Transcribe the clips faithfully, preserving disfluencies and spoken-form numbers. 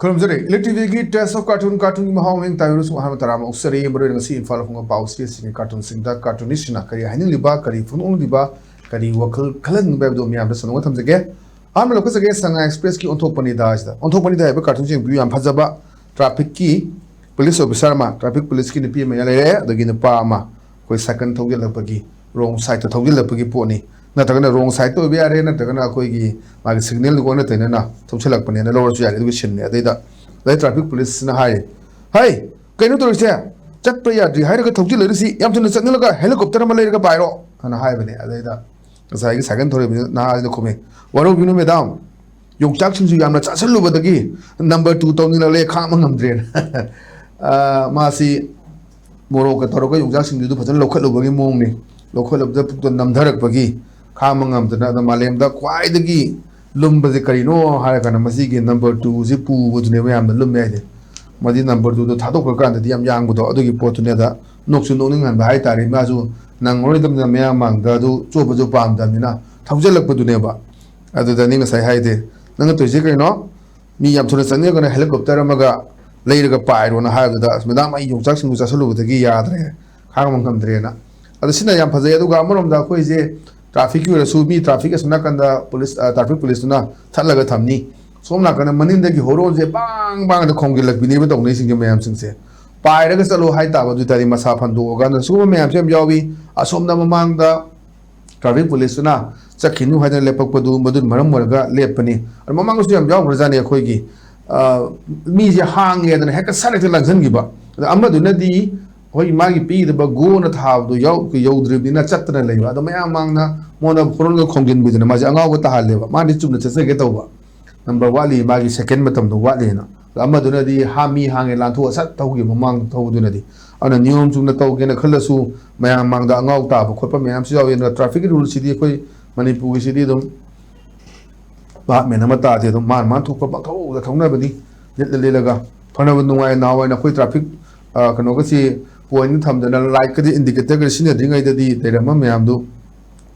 ꯈꯨꯔꯨꯝꯖꯔꯤ꯫ ꯏꯂꯤꯛ ꯇꯤꯚꯤꯒꯤ Taste of Cartoon, ꯀꯥꯔꯇꯨꯟꯒꯤ ꯃꯍꯥꯎ ꯍꯌꯦꯡ ꯇꯥꯕꯤꯔꯁꯨ ꯑꯍꯥꯟꯕ ꯇꯔꯥꯃ ꯑꯣꯛꯆꯔꯤ꯫ ꯃꯔꯨꯑꯣꯏꯅ ꯉꯁꯤ ꯏꯝꯐꯥꯜ ꯐꯣꯡꯕ ꯄꯥꯎ ꯆꯦꯁꯤꯡꯒꯤ ꯀꯥꯔꯇꯨꯟꯁꯤꯡꯗ ꯀꯥꯔꯇꯨꯅꯤꯁꯁꯤꯡꯅ ꯀꯔꯤ ꯍꯥꯏꯅꯤꯡꯂꯤꯕ, ꯀꯔꯤ ꯐꯣꯡꯗꯣꯛꯅꯤꯡꯂꯤꯕ, ꯀꯔꯤ ꯋꯥꯈꯜ ꯈꯜꯍꯟꯅꯤꯡꯕ ꯍꯥꯏꯕꯗꯨ ꯃꯌꯥꯝꯗ ꯁꯟꯗꯣꯛꯅ ꯊꯝꯖꯒꯦ꯫ ꯑꯍꯥꯟꯕ ꯂꯧꯈꯠꯆꯒꯦ, ꯁꯉꯥꯏ ꯑꯦꯛꯁꯄ꯭ꯔꯦꯁꯀꯤ ꯑꯣꯟꯊꯣꯛꯄꯅꯤꯗ ꯍꯥꯏꯁꯤꯗ꯫ ꯑꯣꯟꯊꯣꯛꯄꯅꯤꯗ ꯍꯥꯏꯕ ꯀꯥꯔꯇꯨꯟꯁꯤ ꯌꯦꯡꯕꯤꯌꯨ, ꯌꯥꯝ ꯐꯖꯕ꯫ ꯇ꯭ꯔꯥꯐꯤꯛꯀꯤ ꯄꯨꯂꯤꯁ ꯑꯣꯐꯤꯁꯥꯔ ꯑꯃ, ꯇ꯭ꯔꯥꯐꯤꯛ ꯄꯨꯂꯤꯁꯀꯤ ꯅꯨꯄꯤ ꯑꯃ ꯂꯩꯔꯦ, ꯑꯗꯒꯤ ꯅꯨꯄꯥ ꯑꯃ ꯑꯩꯈꯣꯏ ꯁꯥꯏꯀꯜ ꯊꯧꯖꯤꯜꯂꯛꯄꯒꯤ, ꯔꯣꯡ ꯁꯥꯏꯠꯇ ꯊꯧꯖꯤꯜꯂꯛꯄꯒꯤ ꯄꯣꯠꯅꯤ꯫ ꯅꯠꯇ꯭ꯔꯒꯅ ꯔꯣꯡ ꯁꯥꯏꯠꯇ ꯑꯣꯏꯕ ꯌꯥꯔꯦ, ꯅꯠꯇ꯭ꯔꯒꯅ ꯑꯩꯈꯣꯏꯒꯤ ꯃꯥꯒꯤ ꯁꯤꯒꯅꯦꯜꯗꯨꯒ ꯑꯣꯟꯅ ꯇꯩꯅꯅ ꯊꯧꯁꯤꯜꯂꯛꯄꯅꯦꯅ ꯂꯧꯔꯁꯨ ꯌꯥꯔꯦ꯫ ꯑꯗꯨꯒꯤ ꯁꯤꯟꯅꯦ꯫ ꯑꯗꯩꯗ ꯑꯗꯩ ꯇ꯭ꯔꯥꯐꯤꯛ ꯄꯨꯂꯤꯁꯅ ꯍꯥꯏ, "ꯍꯩ, ꯀꯩꯅꯣ ꯇꯧꯔꯤꯁꯦ? ꯆꯠꯄ ꯌꯥꯗ꯭ꯔꯤ ꯍꯥꯏꯔꯒ ꯊꯧꯖꯤꯜꯂꯛꯏꯁꯤ? ꯌꯥꯝ ꯊꯨꯅ ꯆꯠꯅꯤꯡꯂꯒ ꯍꯦꯂꯤꯀꯣꯞꯇꯔ ꯑꯃ ꯂꯩꯔꯒ ꯄꯥꯏꯔꯣ" ꯍꯥꯏꯅ ꯍꯥꯏꯕꯅꯦ꯫ ꯑꯗꯩꯗ ꯉꯁꯥꯏꯒꯤ ꯁꯥꯏꯀꯜ ꯊꯧꯔꯤꯕ ꯅꯍꯥꯁꯤꯅ ꯈꯨꯝꯃꯤ, "ꯋꯥꯔꯧꯕꯤꯅꯨ ꯃꯦꯗꯥꯝ, ꯌꯣꯡꯆꯥꯛ ꯁꯤꯡꯖꯨ ꯌꯥꯝꯅ ꯆꯥꯁꯤꯜꯂꯨꯕꯗꯒꯤ ꯅꯝꯕꯔ ꯇꯨ ꯇꯧꯅꯤꯡꯂꯛꯂꯦ, ꯈꯥꯡꯕ ꯉꯝꯗ꯭ꯔꯦꯅ"꯫ ꯑ, ꯃꯥꯁꯤ ꯃꯣꯔꯣꯛꯀ ꯇꯧꯔꯒ ꯌꯣꯡꯆꯥꯛ ꯁꯤꯡꯖꯨꯗꯨ ꯐꯖꯅ ꯂꯧꯈꯠꯂꯨꯕꯒꯤ ꯃꯑꯣꯡꯅꯤ꯫ ꯂꯧꯈꯠꯂꯨꯕꯗ ꯄꯨꯛꯇ ꯅꯝꯊꯔꯛꯄꯒꯤ ꯈꯥꯡꯕ ꯉꯝꯗꯅ, ꯑꯗ ꯃꯥꯂꯦꯝꯗ ꯈ꯭ꯋꯥꯏꯗꯒꯤ ꯂꯨꯝꯕꯁꯦ ꯀꯔꯤꯅꯣ ꯍꯥꯏꯔ ꯀꯥꯟꯗ ꯃꯁꯤꯒꯤ ꯅꯝꯕꯔ ꯇꯨꯁꯤ ꯄꯨꯕꯗꯨꯅꯦꯕ ꯌꯥꯝꯅ ꯂꯨꯝꯃꯦ ꯍꯥꯏꯁꯦ꯫ ꯃꯗꯤ ꯅꯝꯕꯔ ꯇꯨꯗꯣ ꯊꯥꯗꯣꯛꯈ꯭ꯔꯀꯥꯟꯗꯗꯤ ꯌꯥꯝ ꯌꯥꯡꯕꯗꯣ, ꯑꯗꯨꯒꯤ ꯄꯣꯠꯇꯨꯅꯦ꯫ ꯑꯗ ꯅꯣꯛꯁꯨ ꯅꯣꯛꯅꯤꯡꯍꯟꯕ ꯍꯥꯏꯇꯥꯔꯦ꯫ ꯃꯥꯁꯨ ꯅꯪꯉꯔꯣꯏꯗꯕꯅꯤꯅ ꯃꯌꯥꯝ ꯃꯥꯡꯗ ꯑꯗꯨ ꯆꯣꯞꯄꯁꯨ ꯄꯥꯝꯗꯕꯅꯤꯅ ꯊꯧꯖꯤꯜꯂꯛꯄꯗꯨꯅꯦꯕ꯫ ꯑꯗꯨꯗꯅꯤ ꯉꯁꯥꯏ ꯍꯥꯏꯗꯤ, "ꯅꯪꯅ ꯇꯧꯔꯤꯁꯦ ꯀꯩꯅꯣ? ꯃꯤ ꯌꯥꯝ ꯊꯨꯅ ꯆꯠꯅꯤꯡꯉꯒꯅ ꯍꯦꯂꯤꯀꯣꯞꯇꯔ ꯑꯃꯒ ꯂꯩꯔꯒ ꯄꯥꯏꯔꯣꯅ" ꯍꯥꯏꯕꯗꯨꯗ, "ꯑꯁ, ꯃꯦꯗꯥꯝ, ꯑꯩ ꯌꯣꯡꯆꯥꯛ ꯁꯤꯡꯖꯨ ꯆꯥꯁꯤꯜꯂꯨꯕꯗꯒꯤ ꯌꯥꯗ꯭ꯔꯦ, ꯈꯥꯡꯕ ꯉꯝꯗ꯭ꯔꯦꯅ"꯫ ꯑꯗꯣ ꯁꯤꯅ ꯌꯥꯝ ꯐꯖꯩ꯫ ꯑꯗꯨꯒ ꯑꯃꯔꯣꯝꯗ ꯑꯩꯈꯣꯏꯁꯦ ꯇ꯭ꯔꯥꯐꯤꯛꯀꯤ ꯑꯣꯏꯔꯁꯨ, ꯃꯤ ꯇ꯭ꯔꯥꯐꯤꯛ ꯑꯁꯣꯝ ꯅꯥꯀꯟꯗ ꯄꯨꯂꯤꯁ, ꯑ, ꯇ꯭ꯔꯥꯐꯤꯛ ꯄꯨꯂꯤꯁꯇꯨꯅ ꯊꯠꯂꯒ ꯊꯝꯅꯤ, ꯁꯣꯝ ꯅꯥꯀꯟꯗ ꯃꯅꯤꯡꯗꯒꯤ ꯍꯣꯔꯣꯟꯁꯦ ꯕꯥꯡ ꯕꯥꯡꯗ ꯈꯣꯡꯖꯤꯜꯂꯛꯄꯤꯅꯦꯕ ꯇꯧꯅꯩꯁꯤꯡꯁꯦ ꯃꯌꯥꯝꯁꯤꯡꯁꯦ꯫ ꯄꯥꯏꯔꯒ ꯆꯠꯂꯣ ꯍꯥꯏ ꯇꯥꯕ ꯑꯗꯨ ꯑꯣꯏ ꯇꯥꯔꯗꯤ ꯃꯁꯥ ꯐꯟꯗꯣꯛꯑꯀꯥꯟꯗ ꯁꯤꯒꯨꯝꯕ ꯃꯌꯥꯝꯁꯦ ꯌꯥꯝ ꯌꯥꯎꯏ꯫ ꯑꯁꯣꯝꯗ ꯃꯃꯥꯡꯗ ꯇ꯭ꯔꯥꯐꯤꯛ ꯄꯨꯂꯤꯁꯇꯨꯅ ꯆꯠꯈꯤꯅꯨ ꯍꯥꯏꯗꯅ ꯂꯦꯞꯄꯛꯄꯗꯨ, ꯃꯗꯨꯅ ꯃꯔꯝ ꯑꯣꯏꯔꯒ ꯂꯦꯞꯄꯅꯤ꯫ ꯑꯗꯨ ꯃꯃꯥꯡꯗꯁꯨ ꯌꯥꯝ ꯌꯥꯎꯈ꯭ꯔꯖꯥꯠꯅꯤ ꯑꯩꯈꯣꯏꯒꯤ, ꯑ, ꯃꯤꯁꯦ ꯍꯥꯡꯉꯦꯗꯅ ꯍꯦꯛꯇ ꯁꯠ ꯍꯦꯛꯇ ꯂꯥꯟꯁꯤꯟꯈꯤꯕ꯫ ꯑꯗ ꯑꯃꯗꯨꯅꯗꯤ ꯑꯩꯈꯣꯏꯒꯤ ꯃꯥꯒꯤ ꯄꯤꯒꯗꯕ ꯒꯣꯅ ꯊꯥꯕꯗꯣ ꯌꯧ-, ꯌꯧꯗ꯭ꯔꯤꯕꯅꯤꯅ ꯆꯠꯇꯅ ꯂꯩꯕ꯫ ꯑꯗꯣ ꯃꯌꯥꯝ ꯃꯥꯡꯗ ꯃꯉꯣꯟꯗ ꯍꯣꯔꯣꯟꯒ ꯈꯣꯡꯖꯤꯟꯕꯤꯗꯅ ꯃꯥꯁꯦ ꯑꯉꯥꯎꯕ ꯇꯥꯍꯜꯂꯦꯕ꯫ ꯃꯥꯗꯤ ꯆꯨꯝꯅ ꯆꯠꯆꯒꯦ ꯇꯧꯕ꯫ ꯅꯝꯕꯔ ꯋꯥꯠꯂꯤ, ꯃꯥꯒꯤ ꯁꯦꯀꯦꯟ ꯃꯇꯝꯗꯣ ꯋꯥꯠꯂꯤꯅ꯫ ꯑꯗ ꯑꯃꯗꯨꯅꯗꯤ ꯍꯥ-, ꯃꯤ ꯍꯥꯡꯉꯦ ꯂꯥꯟꯊꯣꯛꯑ ꯁꯠ ꯊꯧꯈꯤꯕ ꯃꯃꯥꯡꯗ ꯊꯧꯕꯗꯨꯅꯗꯤ꯫ ꯑꯗꯨꯅ ꯅꯤꯌꯣꯝ ꯆꯨꯝꯅ ꯇꯧꯒꯦꯅ ꯈꯜꯂꯁꯨ ꯃꯌꯥꯝ ꯃꯥꯡꯗ ꯑꯉꯥꯎ ꯇꯥꯕ ꯈꯣꯠꯄ ꯃꯌꯥꯝꯁꯨ ꯌꯥꯎꯏ꯫ ꯑꯗꯨꯅ ꯇ꯭ꯔꯥꯐꯤꯛꯀꯤ ꯔꯨꯜꯁꯤꯗꯤ ꯑꯩꯈꯣꯏ ꯃꯅꯤꯄꯨꯔꯒꯤꯁꯤꯗꯤ ꯑꯗꯨꯝ ꯚꯥꯞ ꯃꯦꯟ ꯑꯃ ꯇꯥꯗꯦ꯫ ꯑꯗꯨꯝ ꯃꯥꯅ ꯃꯥꯅ ꯊꯣꯛꯄ ꯄꯪꯊꯧꯗ ꯊꯧꯅꯕꯅꯤ, ꯂꯤꯠꯂ ꯂꯤꯠꯂꯒ꯫ ꯐꯅꯕ ꯅꯨꯡꯉꯥꯏ, ꯅꯍꯥꯟꯋꯥꯏ ꯑꯩꯈꯣꯏ ꯇ꯭ꯔꯥꯐꯤꯛ, ꯑ, ꯀꯩꯅꯣꯒꯁꯤ ꯄꯣꯏꯟ ꯊꯝꯗꯅ ꯂꯥꯏꯠꯀꯗꯤ ꯏꯟꯗꯤꯀꯦꯇꯔꯒ ꯁꯤꯖꯤꯟꯅꯗ꯭ꯔꯤꯉꯩꯗꯗꯤ ꯂꯩꯔꯝꯕ ꯃꯌꯥꯝꯗꯨ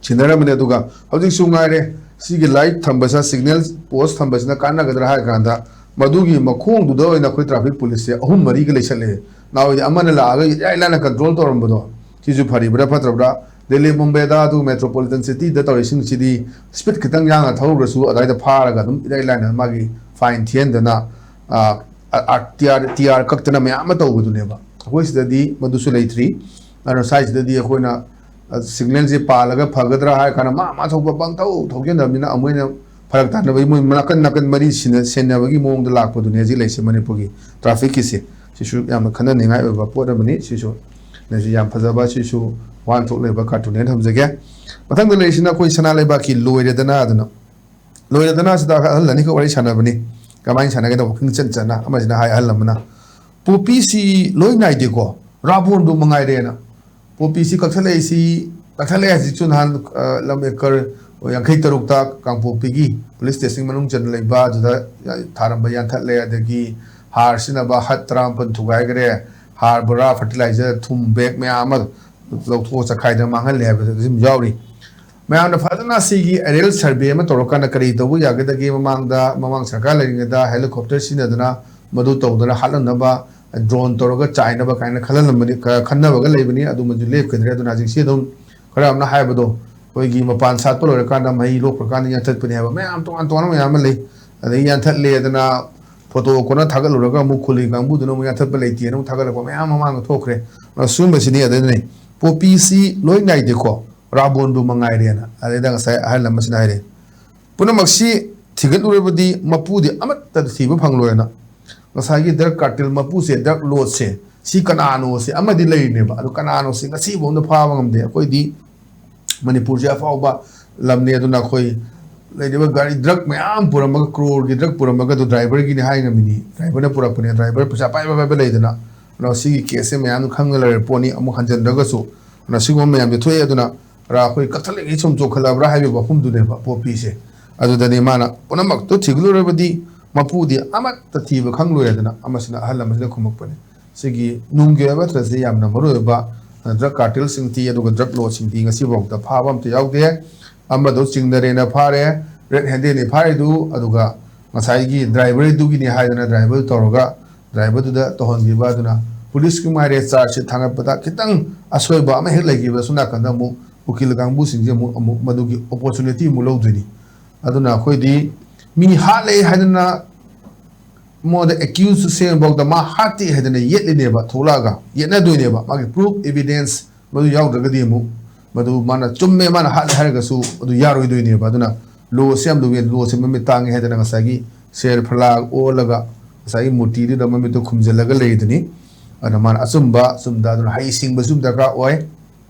ꯁꯤꯟꯅꯔꯝꯕꯅꯤ꯫ ꯑꯗꯨꯒ ꯍꯧꯖꯤꯛꯁꯨ ꯉꯥꯏꯔꯦ, ꯁꯤꯒꯤ ꯂꯥꯏꯠ ꯊꯝꯕꯁꯤꯅ, ꯁꯤꯒꯅꯦꯜ ꯄꯣꯁ ꯊꯝꯕꯁꯤꯅ ꯀꯥꯟꯅꯒꯗ꯭ꯔꯥ ꯍꯥꯏꯔ ꯀꯥꯟꯗ ꯃꯗꯨꯒꯤ ꯃꯈꯣꯡꯗꯨꯗ ꯑꯣꯏꯅ ꯑꯩꯈꯣꯏ traffic police ꯁꯦ ꯑꯍꯨꯝ ꯃꯔꯤꯒ ꯂꯩꯁꯜꯂꯦ꯫ ꯅꯍꯥꯟꯋꯥꯏꯗꯤ ꯑꯃꯅ ꯂꯥꯛꯑꯒ ꯏꯔꯥꯏ ꯂꯥꯏꯅ control ꯇꯧꯔꯝꯕꯗꯣ, ꯁꯤꯁꯨ ꯐꯔꯤꯕ꯭ꯔꯥ ꯐꯠꯇ꯭ꯔꯕ꯭ꯔꯥ? ꯗꯦꯜꯂꯤ, ꯃꯨꯝꯕꯥꯏꯗ, ꯑꯗꯨ metropolitan city ꯗ ꯇꯧꯔꯤꯁꯤꯡꯁꯤꯗꯤ speed ꯈꯤꯇꯪ ꯌꯥꯡꯅ ꯊꯧꯔꯨꯔꯁꯨ ꯑꯗꯨꯋꯥꯏꯗ ꯐꯥꯔꯒ ꯑꯗꯨꯝ ꯏꯔꯥꯏ ꯂꯥꯏꯅ ꯃꯥꯒꯤ fine ꯊꯤꯍꯟꯗꯅ, ꯑ, ꯑ, ꯑ, ꯇꯤ ꯑꯥꯔ, ꯇꯤ ꯑꯥꯔ ꯀꯛꯇꯅ ꯃꯌꯥꯝ ꯑꯃ ꯇꯧꯕꯗꯨꯅꯦꯕ꯫ ꯑꯩꯈꯣꯏ ꯁꯤꯗꯗꯤ ꯃꯗꯨꯁꯨ ꯂꯩꯇ꯭ꯔꯤ꯫ ꯑꯗꯨꯅ ꯁ꯭ꯋꯥꯏꯁꯤꯗꯗꯤ ꯑꯩꯈꯣꯏꯅ, ꯑ, signal ꯁꯦ ꯄꯥꯜꯂꯒ ꯐꯒꯗ꯭ꯔꯥ ꯍꯥꯏꯔ ꯀꯥꯟꯗ ꯃꯥ ꯃꯥ ꯊꯣꯛꯄ ꯄꯪꯊꯧ ꯊꯧꯖꯤꯟꯅꯕꯅꯤꯅ ꯑꯃꯨꯛ ꯍꯦꯟꯅ ꯐꯔꯛ ꯇꯥꯅꯕꯒꯤ ꯃꯣꯏ ꯅꯥꯀꯟ ꯅꯥꯀꯟ ꯃꯔꯤ ꯁꯤꯟꯅ-, ꯁꯦꯟꯅꯕꯒꯤ ꯃꯑꯣꯡꯗ ꯂꯥꯛꯄꯗꯨꯅꯦ ꯍꯧꯖꯤꯛ ꯂꯩꯔꯤꯁꯦ ꯃꯅꯤꯄꯨꯔꯒꯤ traffic ꯀꯤꯁꯦ꯫ ꯁꯤꯁꯨ ꯌꯥꯝꯅ ꯈꯟꯅꯅꯤꯡꯉꯥꯏ ꯑꯣꯏꯕ ꯄꯣꯠ ꯑꯃꯅꯤ꯫ ꯁꯤꯁꯨ ꯅꯁꯤ ꯌꯥꯝ ꯐꯖꯕ, ꯁꯤꯁꯨ ꯋꯥꯍꯟꯊꯣꯛ ꯂꯩꯕ cartoon ꯍꯥꯏꯅ ꯊꯝꯖꯒꯦ꯫ ꯃꯊꯪꯗ ꯂꯩꯔꯤꯁꯤꯅ ꯑꯩꯈꯣꯏ ꯁꯅꯥ ꯂꯩꯕꯥꯛꯀꯤ ꯂꯣꯏꯔꯦꯗꯅ ꯑꯗꯨꯅ꯫ ꯂꯣꯏꯔꯦꯗꯅ ꯁꯤꯗ ꯑꯍꯜ ꯑꯅꯤꯈꯛ ꯋꯥꯔꯤ ꯁꯥꯟꯅꯕꯅꯤ꯫ ꯀꯃꯥꯏꯅ ꯁꯥꯟꯅꯒꯦꯗ ꯋꯥꯀꯤꯡ ꯆꯠ ꯆꯠꯅ ꯑꯃꯁꯤꯅ ꯍꯥꯏ ꯑꯍꯜ ꯑꯃꯅ, "ꯄꯣꯄꯤꯁꯤ ꯂꯣꯏ ꯅꯥꯏꯗꯦꯀꯣ, ꯔꯥꯕꯣꯟꯗꯨ ꯃꯉꯥꯏꯔꯦꯅ"꯫ ꯄꯣꯄꯤꯁꯤ ꯀꯛꯊꯠꯂꯛꯏꯁꯤ, ꯀꯛꯊꯠꯂꯛꯑꯦ ꯍꯧꯖꯤꯛꯁꯨ ꯅꯍꯥꯟ, ꯑ, ꯂꯝ ꯑꯦꯀꯔ ꯌꯥꯡꯈꯩ ꯇꯔꯨꯛꯇ ꯀꯥꯡꯄꯣꯛꯄꯤꯒꯤ police station ꯃꯅꯨꯡ ꯆꯟꯅ ꯂꯩꯕ ꯑꯗꯨꯗ ꯊꯥꯔꯝꯕ ꯌꯥꯟꯊꯠꯂꯦ, ꯑꯗꯒꯤ ꯍꯥꯔ ꯁꯤꯖꯤꯟꯅꯕ ꯍꯠ ꯇꯔꯥꯃꯥꯄꯟ ꯊꯨꯒꯥꯏꯈ꯭ꯔꯦ, ꯍꯥꯔ ꯕꯣꯔꯥ, fertilizer, ꯊꯨꯝ bag ꯃꯌꯥꯝ ꯑꯃ ꯂꯧꯊꯣꯛꯑ ꯆꯈꯥꯏꯗꯅ ꯃꯥꯡꯍꯜꯂꯦ ꯍꯥꯏꯕꯗꯨ ꯑꯗꯨꯝ ꯌꯥꯎꯔꯤ꯫ ꯃꯌꯥꯝꯅ ꯐꯖꯅ ꯁꯤꯒꯤ aerial survey ꯑꯃ ꯇꯧꯔꯀꯥꯟꯗ ꯀꯔꯤ ꯇꯧꯕ ꯌꯥꯒꯗꯒꯦ, ꯃꯃꯥꯡꯗ, ꯃꯃꯥꯡ ꯁꯔꯀꯥꯔ ꯂꯩꯔꯤꯉꯩꯗ helicopter ꯁꯤꯖꯤꯟꯅꯗꯅ ꯃꯗꯨ ꯇꯧꯗꯅ ꯍꯥꯠꯂꯝꯅꯕ, drone ꯇꯧꯔꯒ ꯆꯥꯏꯅꯕ ꯀꯥꯏꯅ ꯈꯜꯍꯜꯂꯝꯕꯅꯤ, ꯈ-, ꯈꯟꯅꯕꯒ ꯂꯩꯕꯅꯤ, ꯑꯗꯨꯃꯁꯨ ꯂꯦꯞꯈꯤꯗ꯭ꯔꯦ꯫ ꯑꯗꯨꯅ ꯍꯧꯖꯤꯛꯁꯤ ꯑꯗꯨꯝ ꯈꯔ ꯑꯃꯅ ꯍꯥꯏꯕꯗꯣ, ꯑꯩꯈꯣꯏꯒꯤ ꯃꯄꯥꯟ ꯁꯥꯠꯄ ꯂꯣꯏꯔꯀꯥꯟꯗ ꯃꯍꯩ ꯂꯣꯛꯈ꯭ꯔꯀꯥꯟꯗ ꯌꯥꯟꯊꯠꯄꯅꯤ ꯍꯥꯏꯕ ꯃꯌꯥꯝ ꯇꯣꯉꯥꯟ ꯇꯣꯉꯥꯟꯕ ꯃꯌꯥꯝ ꯑꯃ ꯂꯩ꯫ ꯑꯗꯩ ꯌꯥꯟꯊꯠꯂꯦꯗꯅ photo ꯀꯣꯟꯅ ꯊꯥꯒꯠꯂꯨꯔꯒ ꯑꯃꯨꯛ ꯈꯨꯜꯂꯤ ꯀꯥꯡꯕꯨꯗꯨꯅ ꯑꯃꯨꯛ ꯌꯥꯟꯊꯠꯄ ꯂꯩꯇꯦꯅ ꯑꯃꯨꯛ ꯊꯥꯒꯠꯂꯛꯄ ꯃꯌꯥꯝ ꯃꯃꯥꯡꯗ ꯊꯣꯛꯈ꯭ꯔꯦ꯫ ꯑꯁꯨꯝꯕꯁꯤꯅꯤ꯫ ꯑꯗꯨꯅꯅꯦ ꯄꯣꯄꯤꯁꯤ ꯂꯣꯏ ꯅꯥꯏꯗꯦꯀꯣ, ꯔꯥꯕꯣꯟꯗꯨ ꯃꯉꯥꯏꯔꯦꯅ꯫ ꯑꯗꯩꯗ ꯉꯁꯥꯏ ꯑꯍꯜ ꯑꯃꯁꯤꯅ ꯍꯥꯏꯔꯦ, "ꯄꯨꯝꯅꯃꯛꯁꯤ ꯊꯤꯒꯠꯂꯨꯔꯕꯗꯤ ꯃꯄꯨꯗꯤ ꯑꯃꯠꯇ ꯊꯤꯕ ꯐꯪꯂꯣꯏꯅ"꯫ ꯉꯁꯥꯏꯒꯤ drug cartel ꯃꯄꯨꯁꯦ, drug lordꯁꯦ, ꯁꯤ ꯀꯅꯥꯅꯣꯁꯦ ꯑꯃꯗꯤ ꯂꯩꯔꯤꯅꯦꯕ꯫ ꯑꯗꯨ ꯀꯅꯥꯅꯣꯁꯦ ꯉꯁꯤꯐꯥꯎꯗ ꯐꯥꯕ ꯉꯝꯗꯦ꯫ ꯑꯩꯈꯣꯏꯗꯤ ꯃꯅꯤꯄꯨꯔꯁꯦ ꯑꯐꯥꯎꯕ ꯂꯝꯅꯦ꯫ ꯑꯗꯨꯅ ꯑꯩꯈꯣꯏ ꯂꯩꯔꯤꯕ ꯒꯥꯔꯤ drug ꯃꯌꯥꯝ ꯄꯨꯔꯝꯃꯒ, crore ꯒꯤ drug ꯄꯨꯔꯝꯃꯒ, ꯑꯗꯨ driver ꯒꯤꯅꯤ ꯍꯥꯏ ꯉꯝꯃꯤꯅꯤ꯫ Driver ꯅ ꯄꯨꯔꯛꯄꯅꯦ꯫ Driver ꯄꯩꯁꯥ ꯄꯥꯏꯕ ꯄꯥꯏꯕ ꯂꯩꯗꯅ꯫ ꯑꯗꯣ ꯁꯤꯒꯤ case ꯁꯦ ꯃꯌꯥꯝꯅ ꯈꯪꯅ ꯂꯩꯔꯕ ꯄꯣꯠꯅꯤ꯫ ꯑꯃꯨꯛ ꯍꯟꯖꯤꯟꯗ꯭ꯔꯒꯁꯨ, ꯑꯗꯨꯅ ꯁꯤꯒꯨꯝꯕ ꯃꯌꯥꯝꯁꯦ ꯊꯣꯛꯑꯦ꯫ ꯑꯗꯨꯅ ꯈꯔ ꯑꯩꯈꯣꯏ ꯀꯛꯊꯠꯂꯤꯉꯩ ꯁꯨꯝ ꯆꯣꯛꯈꯠꯂꯛꯑꯕ꯭ꯔꯥ ꯍꯥꯏꯕꯒꯤ ꯋꯥꯐꯝꯗꯨꯅꯦꯕ ꯄꯣꯄꯤꯁꯦ꯫ ꯑꯗꯨꯗꯅꯤ ꯃꯥꯅ, "ꯄꯨꯝꯅꯃꯛꯇꯨ ꯊꯤꯒꯠꯂꯨꯔꯕꯗꯤ ꯃꯄꯨꯗꯤ ꯑꯃꯠꯇ ꯊꯤꯕ ꯈꯪꯂꯣꯏ" ꯍꯥꯏꯗꯅ ꯑꯃꯁꯤꯅ, ꯑꯍꯜ ꯑꯃꯁꯤꯅ ꯈꯨꯝꯃꯛꯄꯅꯦ꯫ ꯁꯤꯒꯤ ꯅꯨꯡꯒꯤ ꯑꯣꯏꯕ ꯅꯠꯇ꯭ꯔꯁꯦ ꯌꯥꯝꯅ ꯃꯔꯨꯑꯣꯏꯕ drug cartel ꯁꯤꯡꯗꯤ, ꯑꯗꯨꯒ drug lord ꯁꯤꯡꯗꯤ ꯉꯁꯤꯐꯥꯎꯗ ꯐꯥꯕ ꯑꯝꯇ ꯌꯥꯎꯗꯦ꯫ ꯑꯃꯗꯣ ꯆꯤꯡꯅꯔꯦꯅ ꯐꯥꯔꯦ, red handed ꯅꯤ ꯐꯥꯔꯤꯗꯨ, ꯑꯗꯨꯒ ꯉꯁꯥꯏꯒꯤ ꯗ꯭ꯔꯥꯏꯚꯔꯗꯨꯒꯤꯅꯤ ꯍꯥꯏꯗꯅ ꯗ꯭ꯔꯥꯏꯚꯔ ꯇꯧꯔꯒ ꯗ꯭ꯔꯥꯏꯚꯔꯗꯨꯗ ꯇꯧꯍꯟꯈꯤꯕ꯫ ꯑꯗꯨꯅ ꯄꯨꯂꯤꯁꯀꯤ ꯃꯥꯏꯔꯦ ꯆꯥꯔꯖꯁꯤꯠ ꯊꯥꯡꯒꯠꯄꯗ ꯈꯤꯇꯪ ꯑꯁꯣꯏꯕ ꯑꯃ ꯍꯦꯛ ꯂꯩꯈꯤꯕ, ꯁꯣꯝ ꯅꯥꯀꯟꯗ ꯑꯃꯨꯛ ꯎꯀꯤꯜ ꯀꯥꯡꯕꯨꯁꯤꯡꯁꯦ ꯑꯃꯨꯛ ꯑꯃꯨꯛ ꯃꯗꯨꯒꯤ ꯑꯣꯄꯣꯔꯆꯨꯅꯤꯇꯤ ꯑꯃꯨꯛ ꯂꯧꯗꯣꯏꯅꯤ꯫ ꯑꯗꯨꯅ ꯑꯩꯈꯣꯏꯗꯤ ꯃꯤ ꯍꯥꯠꯂꯦ ꯍꯥꯏꯗꯅ ꯃꯉꯣꯟꯗ ꯑꯦꯀ꯭ꯌꯨꯁ ꯁꯦꯝꯕꯐꯥꯎꯗ ꯃꯥ ꯍꯥꯠꯇꯦ ꯍꯥꯏꯗꯅ ꯌꯦꯠꯂꯤꯅꯦꯕ, ꯊꯣꯛꯂꯛꯑꯒ ꯌꯦꯠꯅꯗꯣꯏꯅꯦꯕ꯫ ꯃꯥꯒꯤ ꯄ꯭ꯔꯨꯐ, ꯑꯦꯚꯤꯗꯦꯟꯁ ꯃꯗꯨ ꯌꯥꯎꯗ꯭ꯔꯒꯗꯤ ꯑꯃꯨꯛ ꯃꯗꯨ ꯃꯥꯅ ꯆꯨꯝꯃꯦ, ꯃꯥꯅ ꯍꯥꯠꯂꯦ ꯍꯥꯏꯔꯒꯁꯨ ꯑꯗꯨ ꯌꯥꯔꯣꯏꯗꯣꯏꯅꯦꯕ꯫ ꯑꯗꯨꯅ ꯂꯣꯁꯦ ꯌꯥꯝ ꯂꯨꯏ, ꯂꯣꯁꯦ ꯃꯃꯤꯠ ꯇꯥꯡꯉꯦ ꯍꯥꯏꯗꯅ ꯉꯁꯥꯏꯒꯤ ꯁꯦꯔ ꯐꯂꯥ ꯑꯣꯜꯂꯒ ꯉꯁꯥꯏꯒꯤ ꯃꯨꯔꯇꯤꯗꯨꯗ ꯃꯃꯤꯠꯇꯨ ꯈꯨꯝꯖꯤꯜꯂꯒ ꯂꯩꯔꯤꯗꯨꯅꯤ꯫ ꯑꯗꯨꯅ ꯃꯥꯅ ꯑꯆꯨꯝꯕ, ꯑꯆꯨꯝꯗ ꯑꯗꯨꯅ ꯍꯩꯁꯤꯡꯕꯁꯨ ꯗꯔꯀꯥꯔ ꯑꯣꯏ꯫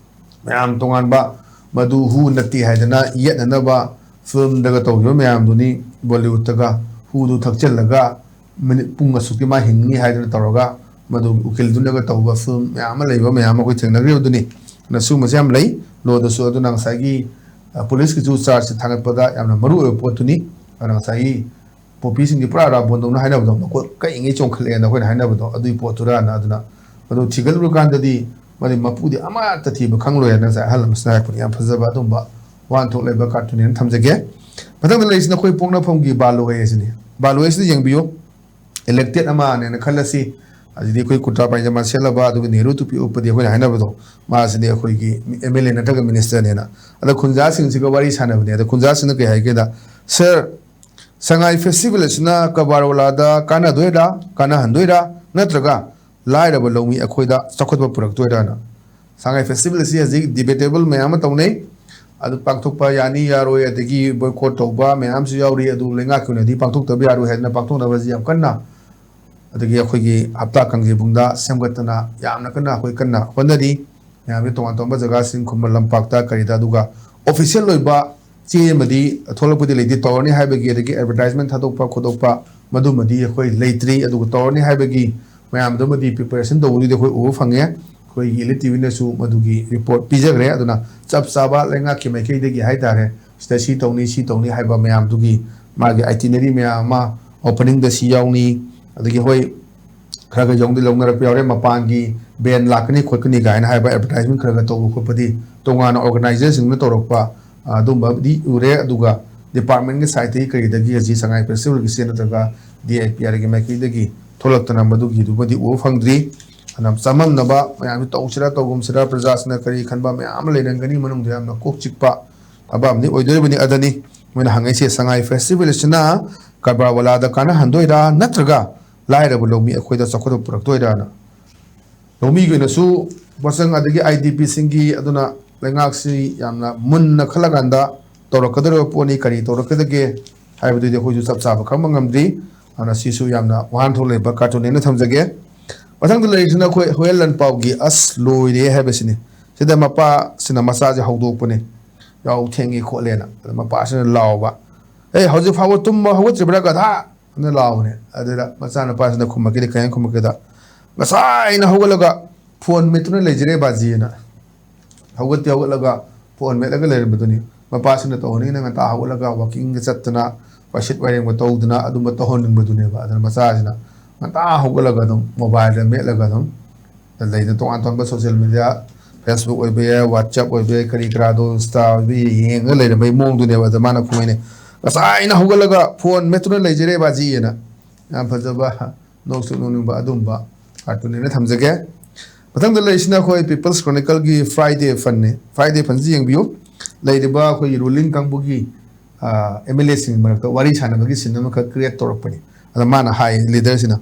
ꯃꯌꯥꯝ ꯇꯣꯉꯥꯟꯕ ꯃꯗꯨ ꯍꯨ ꯅꯠꯇꯦ ꯍꯥꯏꯗꯅ ꯌꯦꯠꯅꯅꯕ ꯐꯤꯂꯝꯗꯒ ꯇꯧꯈꯤꯕ ꯃꯌꯥꯝꯗꯨꯅꯤ꯫ ꯕꯣꯂꯤꯋꯨꯗꯇꯒ ꯍꯨꯗꯨ ꯊꯛꯆꯤꯜꯂꯒ ꯃꯤꯅꯤꯠ ꯄꯨꯡ ꯑꯁꯨꯛꯀꯤ ꯃꯥ ꯍꯤꯡꯅꯤ ꯍꯥꯏꯗꯅ ꯇꯧꯔꯒ ꯃꯗꯨ ꯎꯀꯤꯜꯗꯨꯅꯒ ꯇꯧꯕ ꯐꯤꯂꯝ ꯃꯌꯥꯝ ꯑꯃ ꯂꯩꯕ ꯃꯌꯥꯝ ꯑꯃ ꯑꯩꯈꯣꯏ ꯊꯦꯡꯅꯈ꯭ꯔꯤꯕꯗꯨꯅꯤ꯫ ꯑꯗꯨꯅ ꯁꯤꯒꯨꯝꯕꯁꯦ ꯌꯥꯝ ꯂꯩ ꯂꯣꯗꯁꯨ꯫ ꯑꯗꯨꯅ ꯉꯁꯥꯏꯒꯤ, ꯑ, ꯄꯨꯂꯤꯁꯀꯤꯁꯨ ꯆꯥꯔꯖꯁꯦ ꯊꯥꯡꯒꯠꯄꯗ ꯌꯥꯝꯅ ꯃꯔꯨ ꯑꯣꯏꯕ ꯄꯣꯠꯇꯨꯅꯤ꯫ ꯑꯗꯨꯅ ꯉꯁꯥꯏꯒꯤ ꯄꯣꯄꯤꯁꯤꯡꯗꯤ ꯄꯨꯔꯥ ꯔꯥꯕꯣꯟꯗꯧꯅ ꯍꯥꯏꯅꯕꯗꯣ, ꯃꯀꯣꯛ ꯀꯛꯏꯉꯩ ꯆꯣꯡꯈꯠꯂꯛꯑꯦꯅ ꯑꯩꯈꯣꯏꯅ ꯍꯥꯏꯅꯕꯗꯣ, ꯑꯗꯨꯒꯤ ꯄꯣꯠꯇꯨꯔꯥꯅ꯫ ꯑꯗꯨꯅ ꯃꯗꯨ ꯊꯤꯒꯠꯂꯨꯔꯀꯥꯟꯗꯗꯤ ꯃꯗꯨ ꯃꯄꯨꯗꯤ ꯑꯃꯠꯇ ꯊꯤꯕ ꯈꯪꯂꯣꯏ ꯍꯥꯏꯅ ꯉꯁꯥꯏ ꯑꯍꯜ ꯑꯃꯁꯤꯅ ꯍꯥꯏꯔꯛꯄꯅꯤ꯫ ꯌꯥꯝ ꯐꯖꯕ ꯑꯗꯨꯝꯕ ꯋꯥꯍꯟꯊꯣꯛ ꯂꯩꯕ ꯀꯥꯔꯇꯨꯟꯅꯦꯅ ꯊꯝꯖꯒꯦ꯫ ꯃꯊꯪꯗ ꯂꯩꯔꯤꯁꯤꯅ ꯑꯩꯈꯣꯏ ꯄꯣꯛꯅꯐꯝꯒꯤ ꯕꯥꯂꯣꯏ ꯍꯥꯏꯁꯤꯅꯤ꯫ ꯕꯥꯂꯣꯏ ꯑꯁꯤꯗ ꯌꯦꯡꯕꯤꯌꯨ, ꯏꯂꯦꯛꯇꯦꯠ ꯑꯃꯅꯦꯅ ꯈꯜꯂꯁꯤ꯫ ꯑꯗꯨꯗꯤ ꯑꯩꯈꯣꯏ ꯀꯨꯔꯇꯥ ꯄꯥꯏꯖꯃꯥ ꯁꯦꯠꯂꯕ, ꯑꯗꯨꯒ ꯅꯦꯍꯔꯨ ꯇꯨꯄꯤ ꯎꯞꯄꯗꯤ ꯑꯩꯈꯣꯏꯅ ꯍꯥꯏꯅꯕꯗꯣ, ꯃꯥꯁꯤꯗꯤ ꯑꯩꯈꯣꯏꯒꯤ ꯑꯦꯝ ꯑꯦꯜ ꯑꯦ ꯅꯠꯇ꯭ꯔꯒ ꯃꯤꯅꯤꯁꯇꯔꯅꯦꯅ꯫ ꯑꯗ ꯈꯨꯟꯖꯥꯁꯤꯡꯁꯤꯒ ꯋꯥꯔꯤ ꯁꯥꯟꯅꯕꯅꯦ꯫ ꯑꯗ ꯈꯨꯟꯖꯥꯁꯤꯡꯅ ꯀꯩ ꯍꯥꯏꯒꯦꯗ, "ꯁꯥꯔ, ꯁꯉꯥꯏ ꯐꯦꯁꯇꯤꯚꯦꯜ ꯑꯁꯤꯅ ꯀꯕꯥꯔ ꯋꯥꯂꯥꯗ ꯀꯥꯟꯅꯗꯣꯏꯔꯥ, ꯀꯥꯟꯅꯍꯟꯗꯣꯏꯔꯥ, ꯅꯠꯇ꯭ꯔꯒ ꯂꯥꯏꯔꯕ ꯂꯧꯃꯤ ꯑꯩꯈꯣꯏꯗ ꯆꯥꯎꯈꯠꯄ ꯄꯨꯔꯛꯇꯣꯏꯔꯥꯅ?" ꯁꯉꯥꯏ ꯐꯦꯁꯇꯤꯚꯦꯜ ꯑꯁꯤ ꯍꯧꯖꯤꯛ ꯗꯤꯕꯦꯇꯦꯕꯜ ꯃꯌꯥꯝ ꯑꯃ ꯇꯧꯅꯩ꯫ ꯑꯗꯨ ꯄꯥꯡꯊꯣꯛꯄ ꯌꯥꯅꯤ ꯌꯥꯔꯣꯏ, ꯑꯗꯒꯤ ꯕꯣꯏꯀꯣꯠ ꯇꯧꯕ ꯃꯌꯥꯝꯁꯨ ꯌꯥꯎꯔꯤ꯫ ꯑꯗꯨ ꯂꯩꯉꯥꯛꯀꯤ ꯑꯣꯏꯅꯗꯤ ꯄꯥꯡꯊꯣꯛꯇꯕ ꯌꯥꯔꯣꯏ ꯍꯥꯏꯗꯅ ꯄꯥꯡꯊꯣꯛꯅꯕꯁꯤ ꯌꯥꯝ ꯀꯟꯅ, ꯑꯗꯒꯤ ꯑꯩꯈꯣꯏꯒꯤ ꯍꯞꯇꯥ ꯀꯥꯡꯖꯩꯕꯨꯡꯗ ꯁꯦꯝꯒꯠꯇꯅ ꯌꯥꯝꯅ ꯀꯟꯅ ꯑꯩꯈꯣꯏ ꯀꯟꯅ ꯍꯣꯠꯅꯔꯤ꯫ ꯃꯌꯥꯝꯁꯦ ꯇꯣꯉꯥꯟ ꯇꯣꯉꯥꯟꯕ ꯖꯒꯥꯁꯤꯡ, ꯈꯨꯃꯟ ꯂꯝꯄꯥꯛꯇ ꯀꯔꯤꯗ, ꯑꯗꯨꯒ ꯑꯣꯐꯤꯁꯤꯌꯦꯜ ꯑꯣꯏꯕ ꯆꯦ ꯑꯃꯗꯤ ꯊꯣꯛꯂꯛꯄꯗꯤ ꯂꯩꯇꯦ, ꯇꯧꯔꯅꯤ ꯍꯥꯏꯕꯒꯤ, ꯑꯗꯒꯤ ꯑꯦꯗꯚꯔꯇꯥꯏꯖꯃꯦꯟ ꯊꯥꯗꯣꯛꯄ ꯈꯣꯠꯇꯣꯛꯄ ꯃꯗꯨꯃꯗꯤ ꯑꯩꯈꯣꯏ ꯂꯩꯇ꯭ꯔꯤ꯫ ꯑꯗꯨꯒ ꯇꯧꯔꯅꯤ ꯍꯥꯏꯕꯒꯤ ꯃꯌꯥꯝꯗꯨꯃꯗꯤ ꯄ꯭ꯔꯤꯄꯦꯔꯦꯁꯟ ꯇꯧꯕꯗꯨꯗꯤ ꯑꯩꯈꯣꯏ ꯎꯕ ꯐꯪꯉꯦ꯫ ꯑꯩꯈꯣꯏꯒꯤ ꯏꯂꯤꯠ ꯇꯤ ꯚꯤꯅꯁꯨ ꯃꯗꯨꯒꯤ ꯔꯤꯄꯣꯔꯠ ꯄꯤꯖꯈ꯭ꯔꯦ꯫ ꯑꯗꯨꯅ ꯆꯞ ꯆꯥꯕ ꯂꯩꯉꯥꯛꯀꯤ ꯃꯥꯏꯀꯩꯗꯒꯤ ꯍꯥꯏꯇꯥꯔꯦ, ꯁꯤꯗ ꯁꯤ ꯇꯧꯅꯤ, ꯁꯤ ꯇꯧꯅꯤ ꯍꯥꯏꯕ ꯃꯌꯥꯝꯗꯨꯒꯤ ꯃꯥꯒꯤ ꯑꯥꯏꯇꯤꯅꯔꯤ ꯃꯌꯥꯝ ꯑꯃ ꯑꯣꯄꯅꯤꯡꯗ ꯁꯤ ꯌꯥꯎꯅꯤ, ꯑꯗꯒꯤ ꯍꯣꯏ, ꯈꯔ ꯈꯔ ꯌꯧꯗꯤ ꯂꯧꯅꯔꯛꯄ ꯌꯥꯎꯔꯦ꯫ ꯃꯄꯥꯟꯒꯤ ꯕꯦꯟ ꯂꯥꯛꯀꯅꯤ ꯈꯣꯠꯀꯅꯤ ꯀꯥꯏꯅ ꯍꯥꯏꯕ ꯑꯦꯗꯚꯔꯇꯥꯏꯖꯃꯦꯟ ꯈꯔ ꯈꯔ ꯇꯧꯕ ꯈꯣꯠꯄꯗꯤ ꯇꯣꯉꯥꯟꯅ ꯑꯣꯔꯒꯅꯥꯏꯖꯔꯁꯤꯡꯅ ꯇꯧꯔꯛꯄ, ꯑ, ꯑꯗꯨꯝꯕꯗꯤ ꯎꯔꯦ꯫ ꯑꯗꯨꯒ ꯗꯤꯄꯥꯔꯠꯃꯦꯟꯒꯤ ꯁꯥꯏꯠꯇꯒꯤ ꯀꯔꯤꯗꯒꯤ ꯍꯧꯖꯤꯛ ꯁꯉꯥꯏ ꯐꯦꯁꯇꯤꯚꯦꯜꯒꯤꯁꯦ ꯅꯠꯇ꯭ꯔꯒ ꯗꯤ ꯑꯥꯏ ꯄꯤ ꯑꯥꯔꯒꯤ ꯃꯥꯏꯀꯩꯗꯒꯤ ꯊꯣꯛꯂꯛꯇꯅ ꯃꯗꯨꯒꯤꯗꯨꯃꯗꯤ ꯎꯕ ꯐꯪꯗ꯭ꯔꯤ꯫ ꯑꯗꯨꯅ ꯆꯃꯝꯅꯕ ꯃꯌꯥꯝꯁꯨ ꯇꯧꯁꯤꯔꯥ ꯇꯧꯒꯨꯝꯁꯤꯔꯥ, ꯄ꯭ꯔꯖꯥꯁꯤꯡꯅ ꯀꯔꯤ ꯈꯟꯕ ꯃꯌꯥꯝ ꯑꯃ ꯂꯩꯔꯝꯒꯅꯤ, ꯃꯅꯨꯡꯗ ꯌꯥꯝꯅ ꯀꯣꯛ ꯆꯤꯛꯄ ꯊꯕꯛ ꯑꯃꯗꯤ ꯑꯣꯏꯗꯣꯔꯤꯕꯅꯤ꯫ ꯑꯗꯅꯤ ꯃꯣꯏꯅ ꯍꯪꯉꯛꯏꯁꯦ, ꯁꯉꯥꯏ ꯐꯦꯁꯇꯤꯚꯦꯜ ꯑꯁꯤꯅ ꯀꯔꯕꯥꯔ ꯋꯥꯂꯥꯗ ꯀꯥꯟꯅꯍꯟꯗꯣꯏꯔꯥ ꯅꯠꯇ꯭ꯔꯒ ꯂꯥꯏꯔꯕ ꯂꯧꯃꯤ ꯑꯩꯈꯣꯏꯗ ꯆꯥꯎꯈꯠꯄ ꯄꯨꯔꯛꯇꯣꯏꯔꯥꯅ꯫ ꯂꯧꯃꯤꯒꯤ ꯑꯣꯏꯅꯁꯨ ꯄꯣꯠꯆꯪ ꯑꯗꯒꯤ ꯑꯥꯏ ꯗꯤ ꯄꯤꯁꯤꯡꯒꯤ ꯑꯗꯨꯅ ꯂꯩꯉꯥꯛꯁꯤ ꯌꯥꯝꯅ ꯃꯨꯟꯅ ꯈꯜꯂꯀꯥꯟꯗ ꯇꯧꯔꯛꯀꯗꯧꯔꯤꯕ ꯄꯣꯠꯅꯤ, ꯀꯔꯤ ꯇꯧꯔꯛꯀꯗꯒꯦ ꯍꯥꯏꯕꯗꯨꯗꯤ ꯑꯩꯈꯣꯏꯁꯨ ꯆꯞ ꯆꯥꯕ ꯈꯪꯕ ꯉꯝꯗ꯭ꯔꯤ꯫ ꯑꯗꯨꯅ ꯁꯤꯁꯨ ꯌꯥꯝꯅ ꯋꯥꯍꯟꯊꯣꯛ ꯂꯩꯕ ꯀꯥꯔꯇꯨꯟꯅꯦꯅ ꯊꯝꯖꯒꯦ꯫ ꯃꯊꯪꯗ ꯂꯩꯔꯤꯁꯤꯅ ꯑꯩꯈꯣꯏ ꯍꯨꯌꯦꯟ ꯂꯥꯟꯄꯥꯎꯒꯤ ꯑꯁ ꯂꯣꯏꯔꯦ ꯍꯥꯏꯕꯁꯤꯅꯤ꯫ ꯁꯤꯗ ꯃꯄꯥꯁꯤꯅ ꯃꯆꯥꯁꯦ ꯍꯧꯗꯣꯛꯄꯅꯦ, "ꯌꯥꯍꯧ ꯊꯦꯡꯉꯤ ꯈꯣꯠꯂꯦꯅ"꯫ ꯑꯗ ꯃꯄꯥꯁꯤꯅ ꯂꯥꯎꯕ, "ꯑꯦ, ꯍꯧꯖꯤꯛ ꯐꯥꯎꯕ ꯇꯨꯝꯕ ꯍꯧꯒꯠꯇ꯭ꯔꯤꯕ꯭ꯔꯥ ꯒꯙꯥ?" ꯑꯅ ꯂꯥꯎꯕꯅꯦ꯫ ꯑꯗꯨꯗ ꯃꯆꯥꯅꯨꯄꯥꯁꯤꯅ ꯈꯨꯝꯃꯛꯀꯦꯗꯤ ꯀꯩ ꯍꯥꯏꯅ ꯈꯨꯝꯃꯛꯀꯦꯗ, "ꯉꯁꯥꯏꯅ ꯍꯧꯒꯠꯂꯒ ꯐꯣꯟ ꯃꯦꯠꯇꯨꯅ ꯂꯩꯖꯔꯦ ꯕꯥꯖꯤꯅ"꯫ ꯍꯧꯒꯠꯇꯤ ꯍꯧꯒꯠꯂꯒ ꯐꯣꯟ ꯃꯦꯠꯂꯒ ꯂꯩꯔꯝꯕꯗꯨꯅꯤ꯫ ꯃꯄꯥꯁꯤꯅ ꯇꯧꯍꯟꯅꯤꯡꯉꯤꯅ ꯉꯟꯇꯥ ꯍꯧꯒꯠꯂꯒ ꯋꯥꯀꯤꯡꯒ ꯆꯠꯇꯅ, ꯋꯥꯏꯁꯤꯠ ꯋꯥꯏꯔꯦꯡꯕ ꯇꯧꯗꯅ ꯑꯗꯨꯝꯕ ꯇꯧꯍꯟꯅꯤꯡꯕꯗꯨꯅꯦꯕ꯫ ꯑꯗꯨꯅ ꯃꯆꯥꯁꯤꯅ ꯉꯟꯇꯥ ꯍꯧꯒꯠꯂꯒ ꯑꯗꯨꯝ ꯃꯣꯕꯥꯏꯜꯗ ꯃꯦꯠꯂꯒ ꯑꯗꯨꯝ ꯂꯩꯗꯅ, ꯇꯣꯉꯥꯟ ꯇꯣꯉꯥꯟꯕ ꯁꯣꯁꯤꯌꯦꯜ ꯃꯦꯗꯤꯌꯥ, ꯐꯦꯁꯕꯨꯛ ꯑꯣꯏꯕ ꯌꯥꯏ, ꯋꯥꯆꯞ ꯑꯣꯏꯕ ꯌꯥꯏ, ꯀꯔꯤ ꯀꯔꯥꯗꯣ, ꯏꯟꯁꯇꯥ ꯑꯣꯏꯕ ꯌꯥꯏ, ꯌꯦꯡꯉꯒ ꯂꯩꯔꯝꯕꯒꯤ ꯃꯑꯣꯡꯗꯨꯅꯦꯕ꯫ ꯑꯗ ꯃꯥꯅ ꯈꯨꯝꯃꯛꯏꯅꯦ, "ꯉꯁꯥꯏꯅ ꯍꯧꯒꯠꯂꯒ ꯐꯣꯟ ꯃꯦꯠꯇꯨꯅ ꯂꯩꯖꯔꯦ ꯕꯥꯖꯤꯑꯅ"꯫ ꯌꯥꯝ ꯐꯖꯕ ꯅꯣꯛꯁꯨ ꯅꯣꯛꯅꯤꯡꯕ ꯑꯗꯨꯝꯕ ꯀꯥꯔꯇꯨꯟꯅꯦꯅ ꯊꯝꯖꯒꯦ꯫ ꯃꯊꯪꯗ ꯂꯩꯔꯤꯁꯤꯅ ꯑꯩꯈꯣꯏ ꯄꯤꯄꯜꯁ ꯀ꯭ꯔꯣꯅꯤꯀꯜꯒꯤ ꯐ꯭ꯔꯥꯏꯗꯦ ꯐꯟꯅꯤ꯫ ꯐ꯭ꯔꯥꯏꯗꯦ ꯐꯟꯁꯤ ꯌꯦꯡꯕꯤꯌꯨ꯫ ꯂꯩꯔꯤꯕ ꯑꯩꯈꯣꯏꯒꯤ ꯔꯨꯂꯤꯡ ꯀꯥꯡꯕꯨꯒꯤ, ꯑꯦꯝ ꯑꯦꯜ ꯑꯦꯁꯤꯡꯒꯤ ꯃꯔꯛꯇ ꯋꯥꯔꯤ ꯁꯥꯟꯅꯕꯒꯤ ꯁꯤꯟ ꯑꯃꯈꯛ ꯀ꯭ꯔꯤꯌꯦꯠ ꯇꯧꯔꯛꯄꯅꯤ꯫ ꯑꯗ ꯃꯥꯅ ꯍꯥꯏ, ꯂꯤꯗꯔꯁꯤꯅ,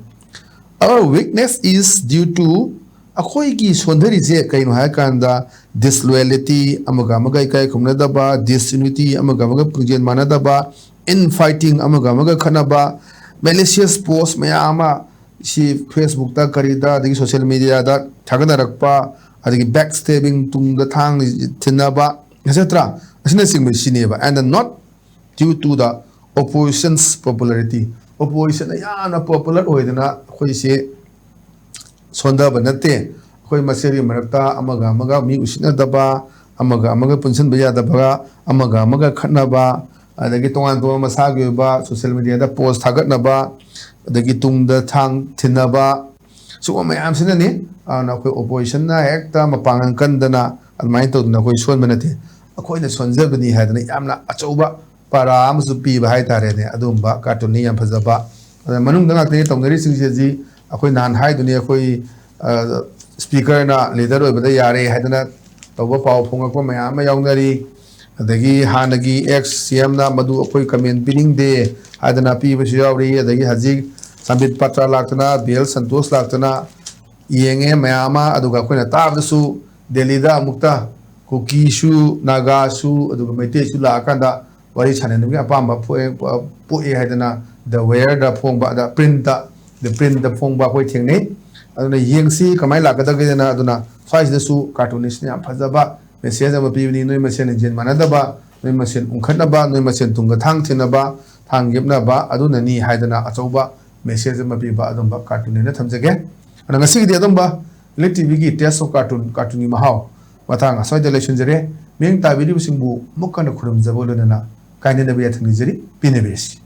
"Our weakness is due to", ꯑꯩꯈꯣꯏꯒꯤ ꯁꯣꯟꯊꯔꯤꯁꯦ ꯀꯩꯅꯣ ꯍꯥꯏꯔꯀꯥꯟꯗ, ꯗꯤꯁꯂꯣꯌꯦꯂꯤꯇꯤ, ꯑꯃꯒ ꯑꯃꯒ ꯏꯀꯥꯏ ꯈꯨꯝꯅꯗꯕ, ꯗꯤꯁꯌꯨꯅꯤꯇꯤ, ꯑꯃꯒ ꯑꯃꯒ ꯄꯨꯛꯆꯦꯜ ꯃꯥꯟꯅꯗꯕ, ꯏꯟ ꯐꯥꯏꯇꯤꯡ, ꯑꯃꯒ ꯑꯃꯒ ꯈꯠꯅꯕ, ꯃꯦꯂꯤꯁꯤꯌꯁ ꯄꯣꯁ ꯃꯌꯥꯝ ꯑꯃ, ꯁꯤ ꯐꯦꯁꯕꯨꯛꯇ ꯀꯔꯤꯗ ꯑꯗꯒꯤ ꯁꯣꯁꯤꯌꯦꯜ ꯃꯦꯗꯤꯌꯥꯗ ꯊꯥꯒꯠꯅꯔꯛꯄ, ꯑꯗꯒꯤ ꯕꯦꯛ ꯁ꯭ꯇꯦꯕꯤꯡ, ꯇꯨꯡꯗ ꯊꯥꯡ ꯊꯤꯟꯅꯕ, ꯑꯦꯠꯁꯦꯇ꯭ꯔꯥ ꯑꯁꯤꯅꯆꯤꯡꯕꯁꯤꯅꯦꯕ꯫ And not due to the opposition's popularity꯫ ꯑꯣꯄꯣꯖꯤꯁꯟꯅ ꯌꯥꯝꯅ ꯄꯣꯄꯨꯂꯔ ꯑꯣꯏꯗꯅ ꯑꯩꯈꯣꯏꯁꯦ ꯁꯣꯟꯊꯕ ꯅꯠꯇꯦ꯫ ꯑꯩꯈꯣꯏ ꯃꯁꯦꯜꯒꯤ ꯃꯔꯛꯇ ꯑꯃꯒ ꯑꯃꯒ ꯃꯤ ꯎꯁꯤꯠꯅꯗꯕ, ꯑꯃꯒ ꯑꯃꯒ ꯄꯨꯟꯁꯤꯟꯕ ꯌꯥꯗꯕ, ꯑꯃꯒ ꯑꯃꯒ ꯈꯠꯅꯕ, ꯑꯗꯒꯤ ꯇꯣꯉꯥꯟ ꯇꯣꯉꯥꯟꯕ ꯃꯁꯥꯒꯤ ꯑꯣꯏꯕ ꯁꯣꯁꯤꯌꯦꯜ ꯃꯦꯗꯤꯌꯥꯗ ꯄꯣꯁ ꯊꯥꯒꯠꯅꯕ, ꯑꯗꯒꯤ ꯇꯨꯡꯗ ꯊꯥꯡ ꯊꯤꯟꯅꯕ, ꯁꯤꯒꯨꯝꯕ ꯃꯌꯥꯝꯁꯤꯅꯅꯤ꯫ ꯑꯗꯨꯅ ꯑꯩꯈꯣꯏ ꯑꯣꯄꯣꯖꯤꯁꯟꯅ ꯍꯦꯛꯇ ꯃꯄꯥꯡꯒꯜ ꯀꯟꯗꯅ ꯑꯗꯨꯃꯥꯏꯅ ꯇꯧꯗꯅ ꯑꯩꯈꯣꯏ ꯁꯣꯟꯕ ꯅꯠꯇꯦ꯫ ꯑꯩꯈꯣꯏꯅ ꯁꯣꯟꯖꯕꯅꯤ ꯍꯥꯏꯗꯅ ꯌꯥꯝꯅ ꯑꯆꯧꯕ ꯄꯔꯥ ꯑꯃꯁꯨ ꯄꯤꯕ ꯍꯥꯏꯇꯥꯔꯦꯅꯦ꯫ ꯑꯗꯨꯒꯨꯝꯕ cartoonꯅꯤ, ꯌꯥꯝ ꯐꯖꯕ꯫ ꯑꯗ ꯃꯅꯨꯡꯗ ꯉꯥꯛꯇꯅꯤ ꯇꯧꯅꯔꯤꯁꯤꯡꯁꯦ꯫ ꯍꯧꯖꯤꯛ ꯑꯩꯈꯣꯏ ꯅꯍꯥꯟ ꯍꯥꯏꯗꯨꯅꯤ, ꯑꯩꯈꯣꯏ, ꯑ, speakerꯅ leader ꯑꯣꯏꯕꯗ ꯌꯥꯔꯦ ꯍꯥꯏꯗꯅ ꯇꯧꯕ ꯄꯥꯎ ꯐꯣꯡꯉꯛꯄ ꯃꯌꯥꯝ ꯑꯃ ꯌꯥꯎꯅꯔꯤ꯫ ꯑꯗꯒꯤ ꯍꯥꯟꯅꯒꯤ ex CMꯅ ꯃꯗꯨ ꯑꯩꯈꯣꯏ comment ꯄꯤꯅꯤꯡꯗꯦ ꯍꯥꯏꯗꯅ ꯄꯤꯕꯁꯨ ꯌꯥꯎꯔꯤ꯫ ꯑꯗꯒꯤ ꯍꯧꯖꯤꯛ ꯁꯝꯕꯤꯠ ꯄꯥꯇ꯭ꯔ ꯂꯥꯛꯇꯅ, ꯕꯤ ꯑꯦꯜ ꯁꯟꯇꯣꯁ ꯂꯥꯛꯇꯅ ꯌꯦꯡꯉꯦ ꯃꯌꯥꯝ ꯑꯃ꯫ ꯑꯗꯨꯒ ꯑꯩꯈꯣꯏꯅ ꯇꯥꯕꯗꯁꯨ ꯗꯦꯜꯂꯤꯗ ꯑꯃꯨꯛꯇ ꯀꯨꯀꯤꯁꯨ, ꯅꯥꯒꯥꯁꯨ, ꯑꯗꯨꯒ ꯃꯩꯇꯩꯁꯨ ꯂꯥꯛꯑꯀꯥꯟꯗ ꯋꯥꯔꯤ ꯁꯥꯟꯅꯅꯕꯒꯤ ꯑꯄꯥꯝꯕ ꯄꯣꯛꯑꯦ, ꯄꯣꯛꯑꯦ ꯍꯥꯏꯗꯅ The Wireꯗ ꯐꯣꯡꯕ, ꯑꯗ printꯇ, The Printꯇ ꯐꯣꯡꯕ ꯑꯩꯈꯣꯏ ꯊꯦꯡꯅꯩ꯫ ꯑꯗꯨꯅ ꯌꯦꯡꯁꯤ ꯀꯃꯥꯏꯅ ꯂꯥꯛꯀꯗꯒꯦꯅ꯫ ꯑꯗꯨꯅ ꯁ꯭ꯋꯥꯏꯁꯤꯗꯁꯨ cartoonistꯅ ꯌꯥꯝ ꯐꯖꯕ message ꯑꯃ ꯄꯤꯕꯅꯤ, ꯅꯣꯏ ꯃꯁꯦꯟ ꯂꯤꯡꯖꯦꯜ ꯃꯥꯟꯅꯗꯕ, ꯅꯣꯏ ꯃꯁꯦꯟ ꯎꯪꯈꯠꯅꯕ, ꯅꯣꯏ ꯃꯁꯦꯟ ꯇꯨꯡꯒ ꯊꯥꯡ ꯊꯤꯅꯕ, ꯊꯥꯡ ꯌꯦꯞꯅꯕ ꯑꯗꯨꯅꯅꯤ ꯍꯥꯏꯗꯅ ꯑꯆꯧꯕ message ꯑꯃ ꯄꯤꯕ ꯑꯗꯨꯝꯕ cartoon ꯑꯣꯏꯅ ꯊꯝꯖꯒꯦ꯫ ꯑꯗꯣ ꯉꯁꯤꯒꯤꯗꯤ ꯑꯗꯨꯝꯕ Elite TVꯒꯤ Taste of Cartoon, cartoonꯒꯤ ꯃꯍꯥꯎ ꯃꯇꯥꯡ ꯑꯁ꯭ꯋꯥꯏꯗ ꯂꯣꯏꯁꯤꯟꯖꯔꯦ꯫ ꯃꯤꯠꯌꯦꯡ ꯇꯥꯕꯤꯔꯤꯕꯁꯤꯡꯕꯨ ꯑꯃꯨꯛ ꯍꯟꯅ ꯈꯨꯔꯨꯝꯖꯕ ꯂꯣꯏꯅꯅ ꯀꯥꯏꯅꯅꯕ ꯌꯥꯊꯪ ꯅꯤꯖꯔꯤ꯫ ꯄꯦꯟꯅꯕꯤꯔꯁꯤ꯫